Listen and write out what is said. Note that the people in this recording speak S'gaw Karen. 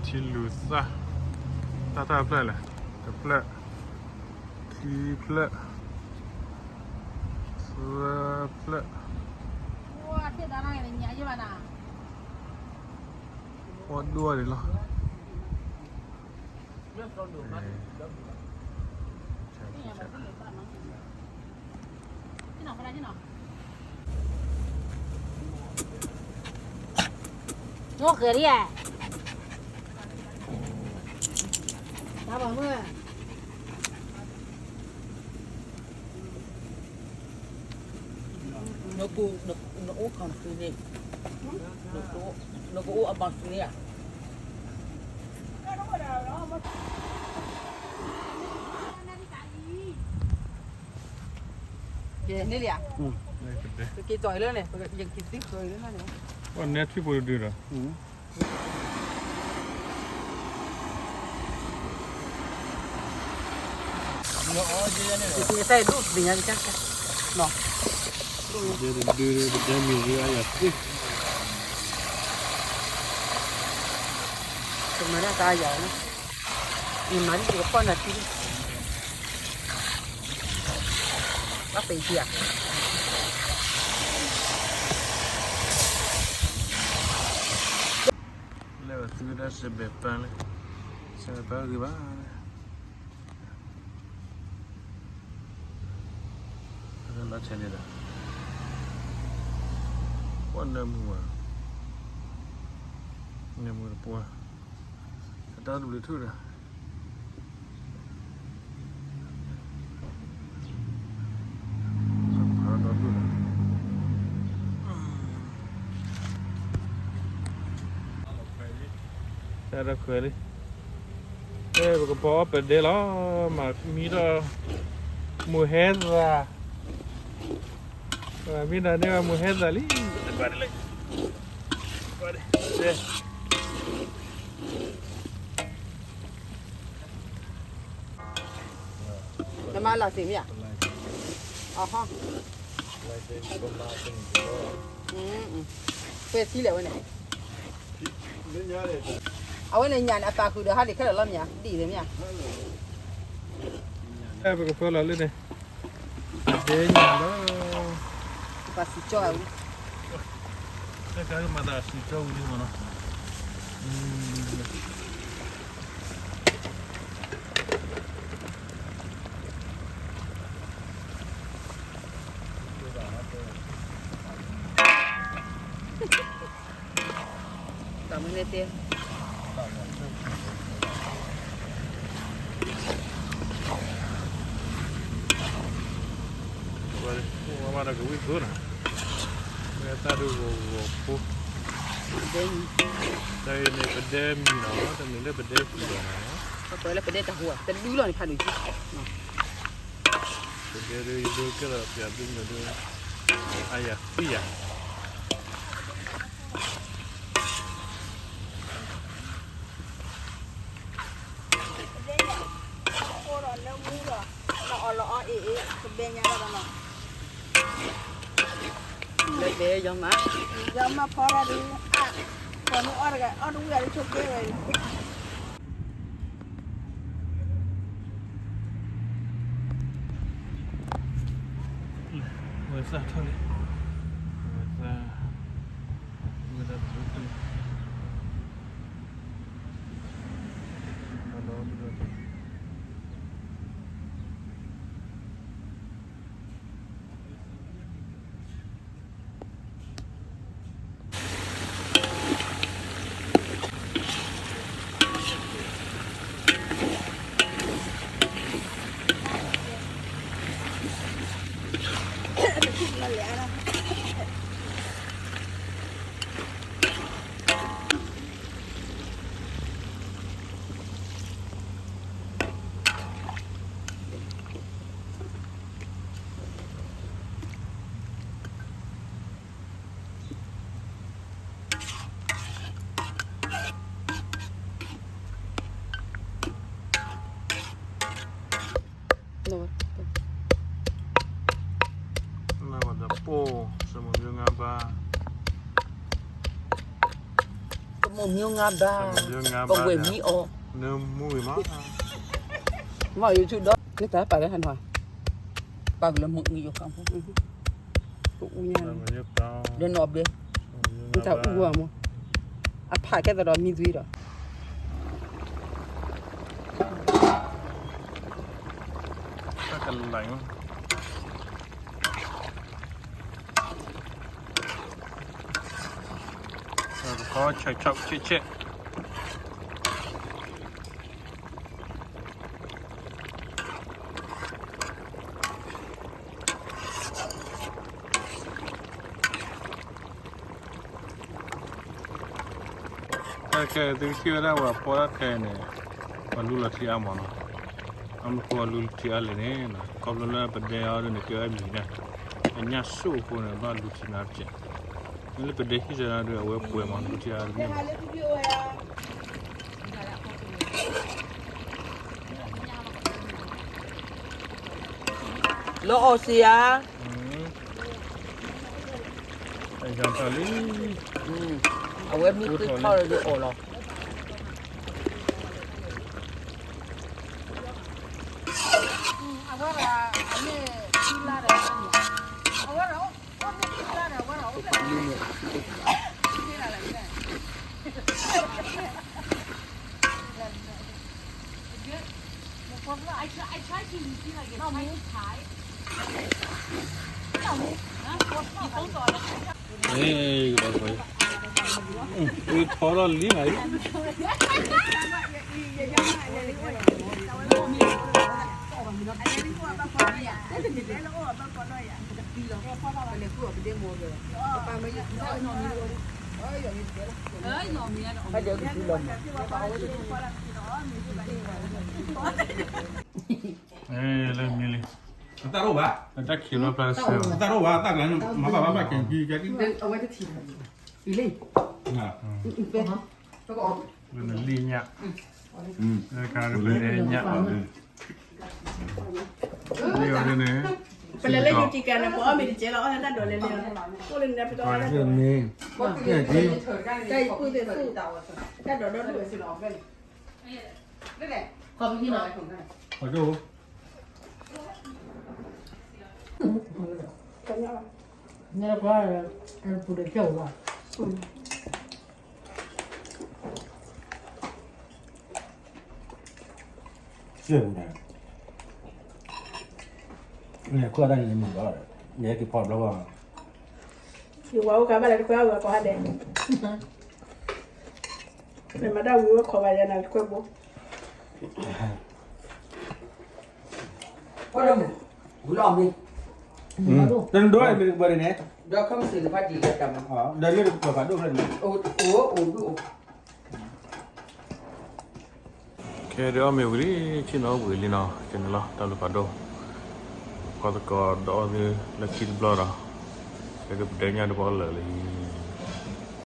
ထံလူၤသၣ်, တၢ်တၢ်ဖျၢၣ်လဲၣ်, တဖျၢၣ်, ခံဖျၢၣ်, သၢဖျၢၣ်, ပှၤဒိၣ်ဒံးလီၤ. နအိၣ်ခီၣ်ဆူန့ၣ်, နကအိၣ်အဘီဆူန့ၣ်ဧါ. န့ၣ်လံဧါ, ပက့ၤကီၤအံၤလၢန့ၣ်, ယက့ၤသံဃၢၤအံၤလၢန့ၣ်, အန့ၣ်ထွံၣ်ဖိတဒုဒီး ယက့ၤသံဒိၣ်သ့ၣ်ညါကစၢ်, ဒုဒုဒုဒုဒုမံၤဒုအယၤသ့, ကမၤဒၣ်တၢ်ယၤလီၤ, ယမၤဒ်ယကဖီၣ်နၤထံ, ဘၣ်ပ့ၤထံဧါ. လၢသုဝဲဒၣ်စဲးဘဲးပၢ်လၢ, စဲးဘဲးပၢ်ဂ့ၤဘၣ်, လီၤဆဲးန့ၣ်ဒီး, ပှၤနၢမူဧါ, နၢမူတပှၢ်, အတၢ်တဘျုးထူၣ်ဒီး တၢ်ဒီးခွဲးလံ, ပကပီအီၣ်ပဒဲလီၤ, မၤမံဒီး, မုၢ်ဟဲသၣ်, မၤမံဒီးန့ၢ်ဝဲမုၢ်ဟဲသၣ်လံ, ကွၢ်ဒ်လၢ, ကွၢ်ဒ်, နမၤလီၤစ့ၢ်မ့ၢ်ဧါ, အဟီ, ပဲထံလဲၣ်ဝဲန့ၣ်, အဝဲန့ၣ်ညၣ်န့ၣ် အသးဃုာ်ဒီးဟးလံာ်ခဲလၢာ်လီၤမ့ၢ်ဧါ, ဒ်အံၤမ့ၢ်ဧါ, အဲ ပကဖၢလီၤလၢန့ၣ်, ဒဲညၣ်လီၤ, ပစံးကၠီဝဲ, တၢ်ကမၤသးစံးကၠီဝံၤလံမ့ၢ်နီၤ. တၢ်မ့ၢ်န့ၣ်တဲ, ဝဲမးဒီးကဝံၣ်သိနီၤ, ဝဲတၢ်ဒုးဂီၤဂီၤဖိ, တၢ်အံၤန့ၣ်ပဒဲမံၤနီၤ, တမ့ၢ်လၢပဒဲပူၤဘၣ်နီၤ, ပှၤလၢပဒဲတဟူဧါ, တဒုလီၤန့ၣ်ဖးဒိၣ်က့ ပဒဲဒုးယဒုးကဲဒီးပျးဘျုးမနုၤဒုး, အါယၤသံယၤ. ပဒဲညါ, အိၣ်ဒီးလၢမူဒီး, လီၤအီၣ်လီၤအီအ့ၣ်အ့ၣ် ကဘဲညါလီၤဒီးနီၤ, လၢဘဲယီၤမး, ယီၤမးဖီတၢ်ဒုး, အါ, ပှၤမ့ၢ်အီၣ်တဂၤ အီၣ်တဝံၣ်အီၤဒုးဆိကဲဝဲအံၤ. ဝဲသၣ်ထီၣ်လံ, ဝဲသၣ်, ဝဲသၣ်တဘျုးတဘျုး, အလီၤတဘျုးတဘျုး. လၢလဲၣ် မိၢ်မံငါဘၣ်, ပဝဲၢ်မံအီၤ, နမူမး, မ့ၢ်ယဆိဒီး မ့ၢ်တၢ်ပာ်လၢဟးနီၤ, ပာ်ကလၢမိၢ်အံၤယိၤခီဖိ, ပအူညါ, လၢနီၢ်ဘျဲ, မ့ၢ်တၢ်အူဂီၢ်မး, အဖးကဲသးဒီးမံသွံဒီး တၢ်ကလၢ်မး, ခီ chop chop ဆဲးဆဲး တၢ်ခဲအံၤ သုကထံၣ်ဝဲဒၣ်ပှၤဖီတၢ်ခဲအံၤန့ၣ် ပှၤလူလီၤထံအါမးနီၤ, အမ့ၢ်ဃိလူလီၤထံအါလဲၣ်န့ၣ် ခီဖျိလၢပဒဲအီၤဒ်န့ၣ် ကဲအမံၤဒၣ်, အညၣ်စိၣ်အဃိန့ၣ် ဘၣ်လူထံနါတစဲး, မ့ၢ်လၢပဒဲဟံၣ်စဲးနၤဒီး အဝဲပှဲၤမး လူထံအါတန့ၢ်မး လၢအီၣ်စ့ဧါ, အဝဲမ့ၢ်သ့ထီၣ်လၢအီၣ်လီၤ. ဖီထီၣ်လံမး, လၢမံၤလံ, အတၢ်ခံလီၤဖျါတစဲး, အဝဲတထံၣ်, လံညၣ်, လံန့ၣ်, ပလဲၤလၢယိၤကံကၤန့ၣ် ပအီၣ်မ့ၤတကဲလီၤ အီၣ်လၢတၢ်ဒိးလဲၤလဲၤ, အိၣ်လၢန့ၣ်ပတအီၣ်တၢ်ဒိး, တၢ်အံၤပူၤသ့ၣ်သူ, တၢ်ဒိးဒီဒူၣ်ဝဲ, ခီပဟံၣ်လီၤ, ညါပှၤ, ပူၤဒီးကၠီၣ်ဝါ စဲပူၤန့ၣ်, န့ၣ်ခွဲးတၢ်န့ၣ်မုာ်လီၤ, ယဟဲက့ၤဖီဘျီဘၣ်, ယဝၤအိၣ်ကါဘၣ်လၢတခွဲးအဝဲကိးဟါဒဲး, နမၤတၢ်ဝံၤဝဲခိးဘၣ်ယၤနၤတခွဲးဘိ, ဝံၤလီၤမ့ၢ်, တဒိးမ့ၢ်တကပၤန့ၣ်, ဒီးခီမ့ၢ်စ့ၢ်တဖၣ်ဒံးလၢတၢ်မၤဟီ, ဒီးလၢတကပၤဒိၣ်ဖျၢၣ်န့ၣ်, အိၣ်အိၣ်အိၣ် ခဲဒုးအီၣ်မ့ၤဝံၤလံ, ဆ့ၣ်နီၤအိၣ်ဘှံးလံနီၤ, ကန့ၣ်လီၤ တၢ်လူၤဖးဒိၣ်, ကီၢ်သကိးဒီးအီၣ်သုလၢခံတဘျီဒီး, ကဲဒုးပဒဲညါတဘျီလၢာ်လံ